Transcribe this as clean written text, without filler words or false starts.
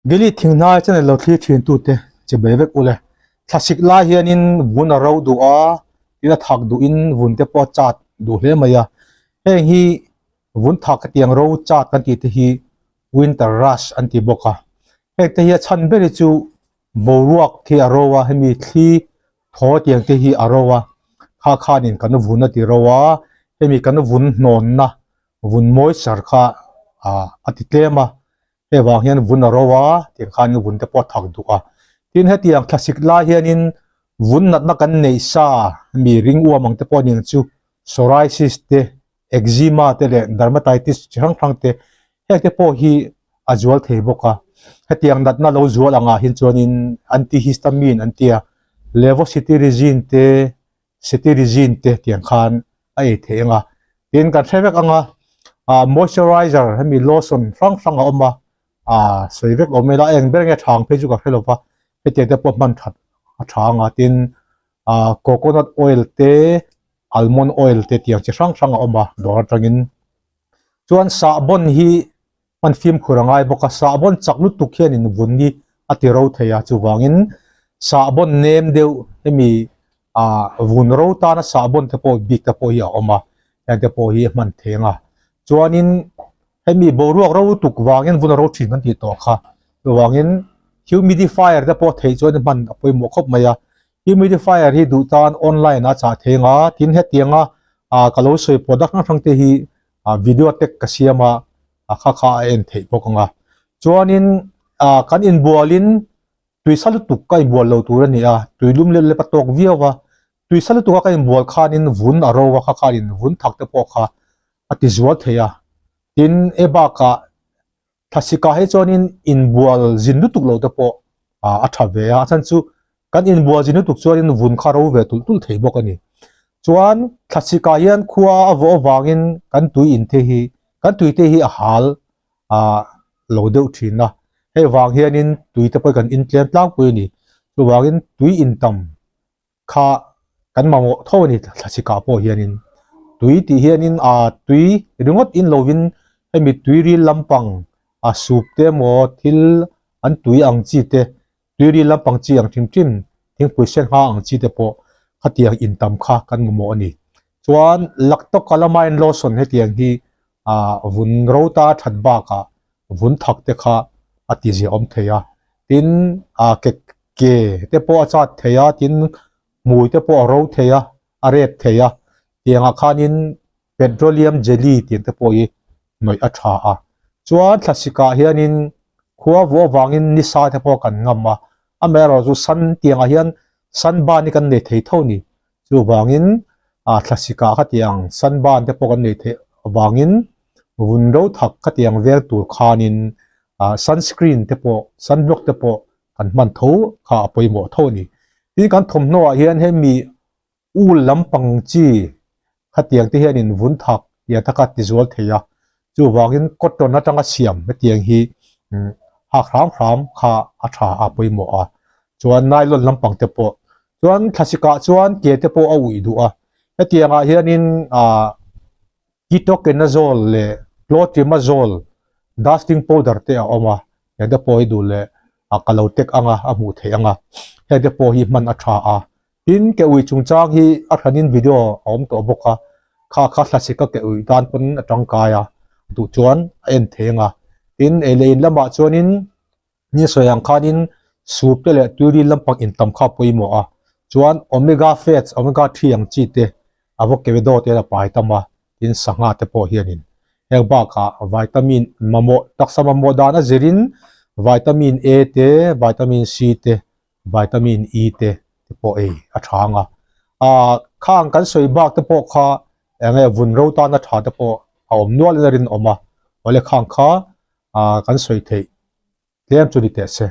Delhi thinghnai channel lo thlir thin tute che bai vek ule. Thlasik lai hianin vun a ro duh a, tin a thak duhin vun te pawh a chat duh hle mai a. Heng hi vun thak hetiang ro chat kan tih te hi winter rush an ti bawk a. Heng te hi a chhan ber hi chu boruak khi a ro a, hemi thli thaw tiang te hi a ro a, kha khanin kan vun a ti ro a, hemi kan vun hnawnna vun moisture kha a ti tlem a. Hei vang hian vun a ro a, tiang khanin vun te pawh a thak duh a. Tin, hetiang thlasik lai hianin vun natna kan neih sa mi ring uam ang te pawh aniang chu psoriasis te, eczema te leh dermatitis chi hrang hrang te heng te pawh hi a zual thei bawk a. Hetiang natna lo zual angah hian chuanin antihistamine an tia, levocetirizine te, cetirizine te tiang khan a ei theih ang a. Tin kan hre vek ang a, ah moisturizer hemi lotion hrang hrang a awm a, ah sawi vek awm ila eng ber nge tha ang phei chu ka hre lo va, hetiang te pawh hman that a tha ang a. Tin ah coconut oil te, almond oil te tiang chi hrang hrang a awm a dawr atangin. Chuan sahbawn hi hman fimkhur a ngai bawk a, sahbawn chak lutuk hianin vun hi a ti ro thei a, chuvangin sahbawn nem deuh hemi ah vun ro tana sahbawn te pawh bik te pawh hi a awm a, heng te pawh hi a hman thei ang a. Chuanin hemi boruak ro lutuk vangin vun a ro thin kan tih tawh kha, chuvangin humidifier te pawh theih chuan hman a pawimawh khawp mai a, humidifier hi duh tan online a chah thei ang a, tin hetianga ah ka lo sawi product hrang hrang te hi ah video te ka siam a a kha kha a en theih bawk ang a. Chuanin ah kan inbualin tui sa lutuk ka inbual lo tur a ni a, tui lum lep lep a tawk viau a, tui sa lutuk a ka inbual khanin vun a ro a, kha khanin vun thak te pawh kha a ti zual thei a. Tin, e bakah Thlasika hi chuanin inbual zin lutuk lo te pawh a tha ve a, a chhan chu kan inbual zin lutuk chuanin vun kha ro ve tulh tulh thei bawk a ni. Chuan thlasika hian khua a vawh avangin kan tui in te hi kan tui te hi a hal lo deuh thin a, hei vang hianin tui te pawh kan in tlem tlangpui a ni. Chuvangin tui in tam kha kan mamawh tho a ni thlasik ah pawh hianin tui tih hianin ah tui ringawt in lovin hemi tui ril lampang a soup te emaw thil an tui ang chi te tui ril lampang chi ang hrim hrim thingpui sengha ang chi te pawh khatiang in tam kha kan mamawh a ni chuan lactocalamine lotion hetiang hi ah vun ro ta that bakah vun thak te kha a ti ziahawm thei a tin ah ke ke te pawh a chat thei a tin hmui te pawh a ro thei a a rep thei a tiangah khanin petroleum jelly tih te pawh hi hnawih a tha a chuan thlasikah hianin khua vuah avangin nisa te pawh kan ngam a amaherawhchu sun tiangah hian sunburn hi kan nei thei tho a ni chuvangin ah thlasikah khatiang sunburn te pawh kan nei theih avangin vun ro thak khatiang vel tur khanin ah sunscreen te pawh sunblock te pawh kan hman tho kha a pawimawh tho a ni. Tin kan thawmhnaw ah hian hemi ul lampang chi khatiang te hianin vun thak tiang taka ti zual thei a, chuvangin cotton atanga siam hetiang hi hak hram hram kha a tha a pawimawh a, chuan nylon lampang te pawh chuan thlasikah chuan ke te pawh a uih duh a, hetiangah hianin ah Ketoconazole leh Clotrimazole dusting powder te a awm a, heng te pawh hi duh leh a ka lo tek ang a, a hmuh theih ang a, heng te pawh hi hman a tha a. Tin, ke ui chungchang hi a hranin video a awm tawh bawk a, kha kha thlasik a ke ui tan pawn a tangkai a, duh chuan a en thei ang a. Tin, ei leh in lamah chuanin Ni sawi ang khanin soup te leh tuiril lampang intam kha a pawimawh a, chuan omega fats, omega three ang chi te, avocado te a pai tam a, tin sangha te pawh hianin heng bakah vitamin mamawh taksa mamawh dan a zirin vitamin A te, vitamin C te, vitamin E te te pawh ei a tha ang a. Ahh khang kan sawi bak te pawh kha eng nge vun ro tana tha te pawh a awm nual in a rinawm a, awle khang kha ahh kan sawi theih tlem chu ni teh se.